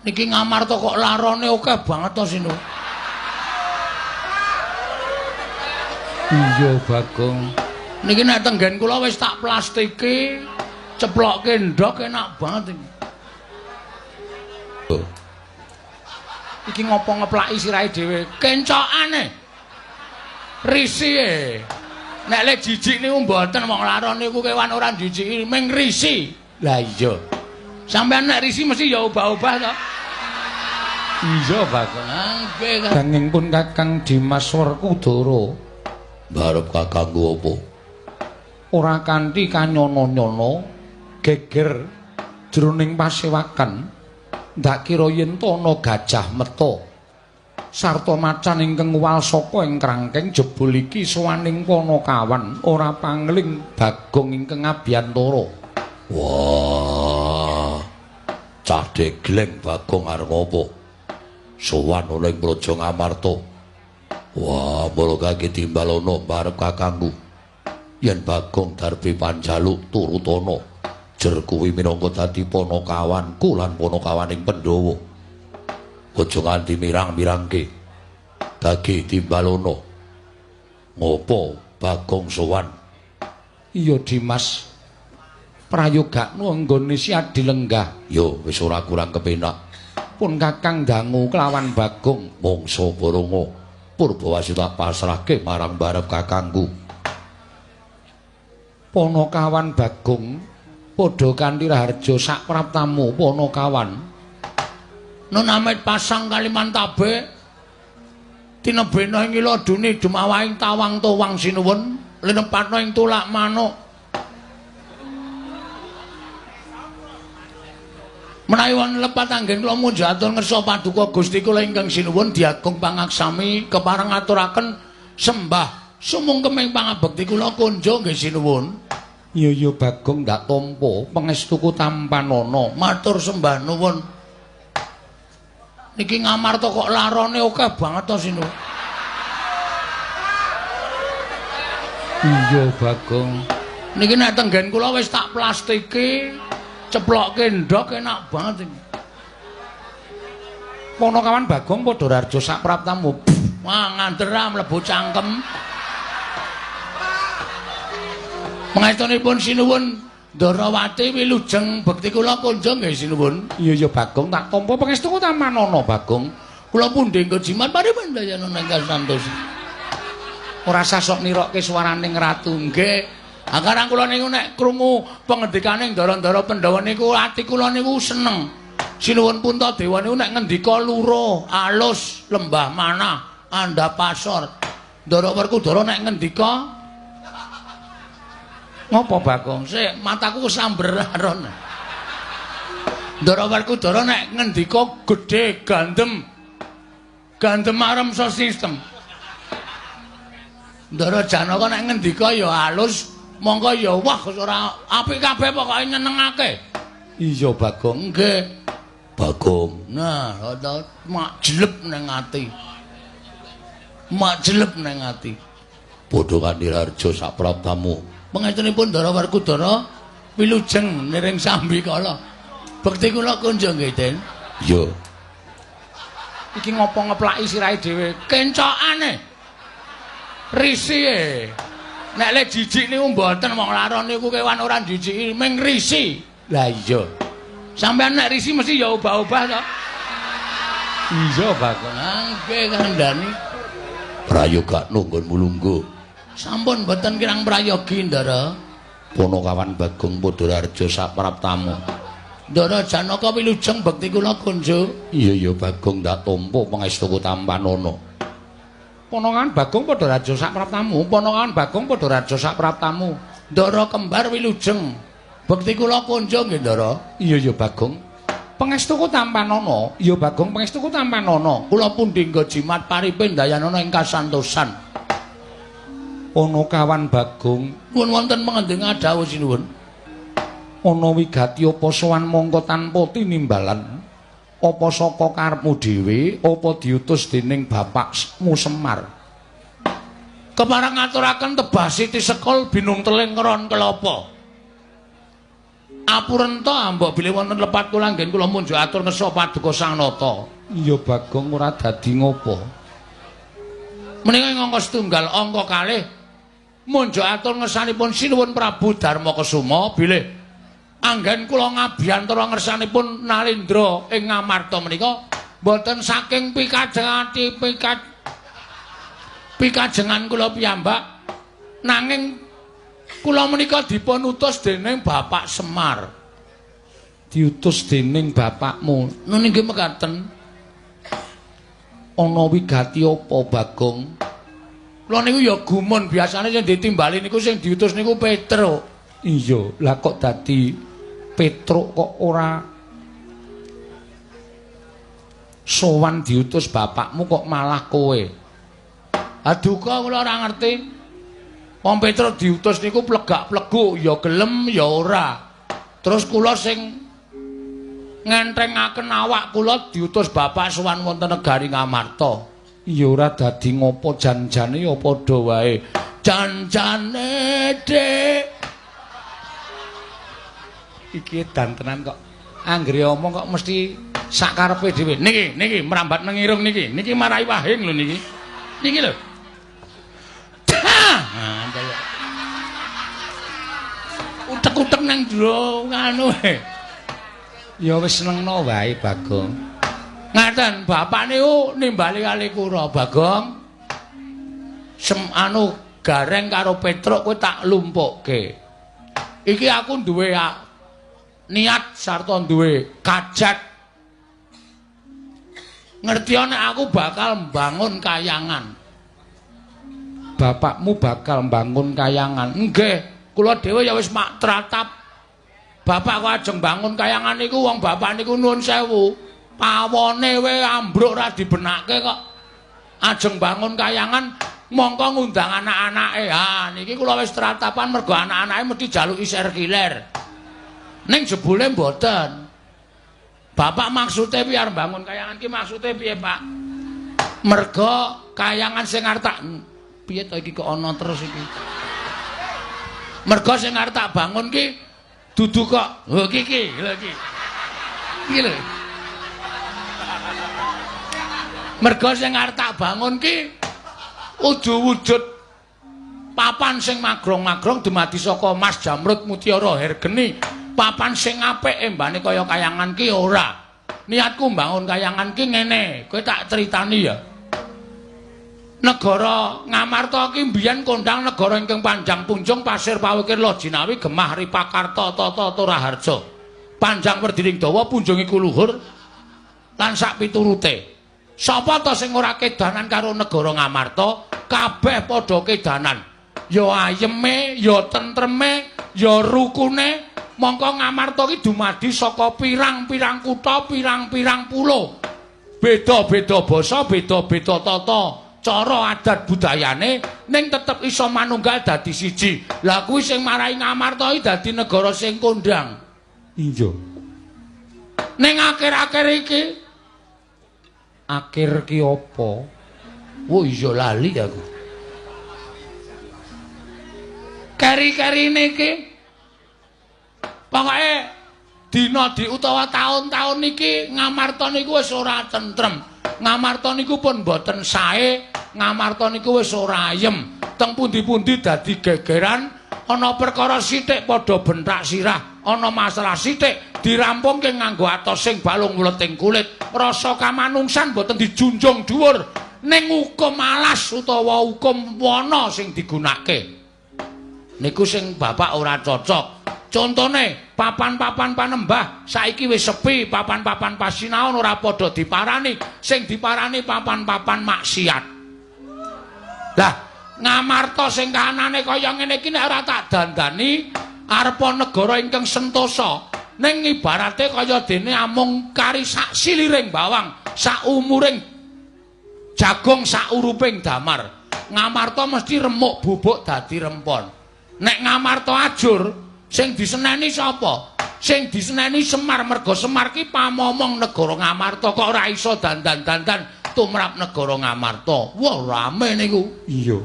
Niki Ngamarta kok larone akeh banget to, Sinu. Iya, Bagong. Niki nek tenggen kula wis tak plastiki, ceplokke ndhok enak banget iki. Iki ngopo ngeplaki sirahe dhewe? Kencokane. Risi. Nek le jijik niku mboten wong laron niku kewan ora jijiki, ming risi. Lah iya. Sampeyan nek risi mesti ya obah-obah to. Iya, Bagong. Nggih. Ganging pun Kakang Dimas Werkudara. Barep kakangku apa? Ora kanthi kanyono-nyono geger jroning pasewakan ndak kira yen to ana gajah meta sarta macan ingkang nguwal saka ing krangkeng jebul iki sowaning Panakawan ora pangling Bagong ingkang abiyantara. Wah, cah degleng Bagong arep apa? Sowan ana ing Praja Ngamarta. Wah, mula kaki timbalono barep kakangku. Yen Bagong darbi panjaluk turutana, jer kuwi minangka dadi panakawanku lan panakawaning Pandhawa. Aja nganti mirang-mirangke. Gage timbalono. Ngopo Bagong sowan? Iya, Dimas. Prayogakno anggone si adilenggah. Yo wis ora kurang kepenak. Pun Kakang dangu kelawan Bagong. Mangsa Baronga Purbawasi tak pasrahke marang barep kakangku. Panakawan Bagong padha kanthi raharja sak praptamu Panakawan. Nun amit pasang Kalimantabe tinebena ing iladune dumawahing tawang towang sinuwun linepatna ing tulak manuk. Menawi wonten lepat anggen kula munjatur ngersa paduka Gusti kula ingkang sinuwun diagung pangaksami kepareng ngaturaken sembah sumungkeming pangabekti kula kunjung nggih sinuwun. Iya iya Bagong ndak tampa pangestuku tampanana. Matur sembah nuwun. Niki Ngamarta kok larone akeh banget to, Sinu. Iya, Bagong. Niki nek tenggen kula wis tak plastiki, ceplokke ndhok enak banget iki. Panakawan Bagong padha raharja sak praptamu. Wah, ngandera mlebu cangkem. Pangestunipun sinuwun Ndarawati wilujeng bekti kula kunjung nggih sinuwun. Iya iya Bagong tak tampa pangestuku tamanana Bagong. Kula pundi nggo jimat paripun dayana ingkang santos. Ora sah sok nirokke swaraning ratu. Nggih. Akarang kula niku nek krungu pangendikane ndara-ndara Pandhawa niku ati kula niku seneng. Sinuwun Puntadewa niku nek ngendika lurah, alus, lembah manah, andhap pasor. Ndara Werkudara nek ngendika ngopo Bagong? Sik, mataku kesamber aron. Ndara Werkudara nek ngendika gedhe gandem. Gandem arem sistem. Ndara Janaka nek ngendika ya alus, mongko ya wah ora apik kabeh pokoke nyenengake. Iya Bagong. Nggih. Bagong. Nah, mak jelep nang ati. Mak jelep nang ati. Padha kanthi raharja sak praptamu. Pangestunipun Ndara Werkudara wilujeng niring sambikala. Bekti kula kunjung nggih, Den. Iya. Iki ngopo ngeplaki sirahe dhewe? Kencokane. Risi. Nek le jijik niku mboten wong laron niku kewan ora jijiki, ming risi. Lah iya. Sampeyan nek risi mesti ya obah-obah to. Iya, Bagong. Nggih kandhani. Prayogakno nggonmu lungguh. Sampun mboten kirang prayogi, Ndara. Panakawan Bagong padha raharja sak praptamu. Ndara Janaka wilujeng bekti kula kunjung. Iya iya Bagong ndak tampa pangestuku tampanana. Panakawan Bagong padha raharja sak praptamu. Panakawan Bagong padha raharja sak praptamu. Ndara kembar wilujeng bekti kula kunjung nggih, Ndara. Iya iya Bagong. Pangestuku tampanana. Iya Bagong pangestuku tampanana. Kula pundi nggo jimat paripin dayanana ing kasantosan. Panakawan Bagong nuwun wonten pangendingan dawuh sinuwun. Ana wigati apa sowan mongko tanpa tinimbalan? Apa saka karepmu dhewe apa diutus dening bapakmu Semar? Kepareng ngaturaken tebah siti sekul binunteling ron kelapa. Apurenta mbok bilih wonten lepat kula anggen kula munjuk atur ngersa paduka Sang Nata. Iya Bagong ora dadi ngopo. Menika ing angka setunggal angka kalih munjuk atur ngersanipun Sinuwun Prabu Darma Kesuma bilih anggen kula ngabiyantara ngersanipun Narendra ing Ngamarta menika mboten saking pikajengati pikajengan kula piyambak nanging kula menika dipun utus dening Bapak Semar. Diutus dening bapakmu. Nun inggih mekaten. Ana wigati apa Bagong? Kula niku ya gumun biasane sing ditimbali niku sing diutus niku Petruk. Iya, lah kok dadi Petruk kok ora sowan diutus bapakmu kok malah kowe? Aduka kula ora ngerti. Wong Petruk diutus niku plegak-pleguk ya gelem ya ora. Terus kula sing ngenthengaken awak kula diutus bapak sowan wonten negari Ngamarta. Ya ora dadi ngopo jan-jane ya padha wae. Jan-jane Dik. Iki edan tenan kok. Anggere omong kok mesti sak karepe dhewe. Niki, niki mrambat nang irung niki. Niki marai wahing lho niki. Niki lho. Utek-utek nang jero nganu. Ya wis senengno wae Bagong. Ngaten, bapak niku nimbali kali kula, Bagong. Sem anu Gareng karo Petruk kowe tak lumpukke. Iki aku duwe niat sarta duwe kajat. Ngerti nek aku bakal mbangun kayangan. Bapakmu bakal mbangun kayangan. Nggih, kula dhewe ya wis mak tratap. Bapak kok ajeng bangun kayangan niku wong bapak niku nuwun sewu. Pawone we ambruk ora dibenake kok. Ajeng bangun kayangan mongko ngundang anak-anake. Ha niki kula wis tratapan mergo anak-anake mesti jaluki serkiler. Ning jebule mboten. Bapak maksude piye arep bangun kayangan ki maksude piye, Pak? Mergo kayangan sing arep tak piye to iki kok ana terus iki. Mergo sing arep tak bangun ki dudu kok. Lho iki iki, lho iki. Iki lho. Mergo sing arep tak bangun ki udu wujud papan sing magrong-magrong dumadi saka Mas Jamrud Mutiara Hergeni. Papan sing apik embane kaya kayangan ki ora. Niatku mbangun kayangan ki ngene, kowe tak critani ya. Negara Ngamarta ki mbiyen kondang negara ingkang panjang punjung pasir pawukir Lojinawi gemah Ripakarta tata Toraharja. Panjang werdining dawa punjung iku luhur lan sak piturute. Sapa ta sing ora kedanan karo negara Ngamarta? Kabeh padha kedanan. Ya ayeme, ya tentreme, ya rukune. Mongko Ngamarta ki dumadi saka pirang-pirang kutha, pirang-pirang pulo. Beda-beda basa, beda-beda tata cara adat budayane, ning tetep iso manunggal dadi siji. Lah kuwi sing marai Ngamarta iki dadi negara sing kondang. Iya. Ning akhir-akhir iki akhir ki apa? Oh iya lali aku. Keri-kerine iki pokoke dina di utawa taun-taun niki Ngamarta niku wis ora tentrem. Ngamarta niku pun mboten sae, Ngamarta niku wis ora ayem. Teng pundi-pundi dadi gegeran, ana perkara sithik padha benthak sirah, ana masalah sithik dirampungke nganggo atos sing balung wleting kulit. Rasa kamanungsan mboten dijunjung dhuwur ning hukum alas utawa hukum wana sing digunakake. Niku sing bapak ora cocok. Contone papan-papan panembah saiki wis sepi, papan-papan pasinaon ora padha diparani, sing diparani papan-papan maksiat. Lah, Ngamarta sing kahanane kaya ngene iki nek ora tak dandani arepa negara ingkang sentosa. Ning ibarate kaya dene amung kari sak siliring bawang, sak umuring jagung, sak uruping damar. Ngamarta mesti remuk bubuk dadi rempon. Nek Ngamarta ajur, sing diseneni sapa? Sing diseneni Semar, merga Semar ki pamomong negara Ngamarta kok ora iso dandan-dandan tumrap negara Ngamarta. Wah, rame niku. Iya.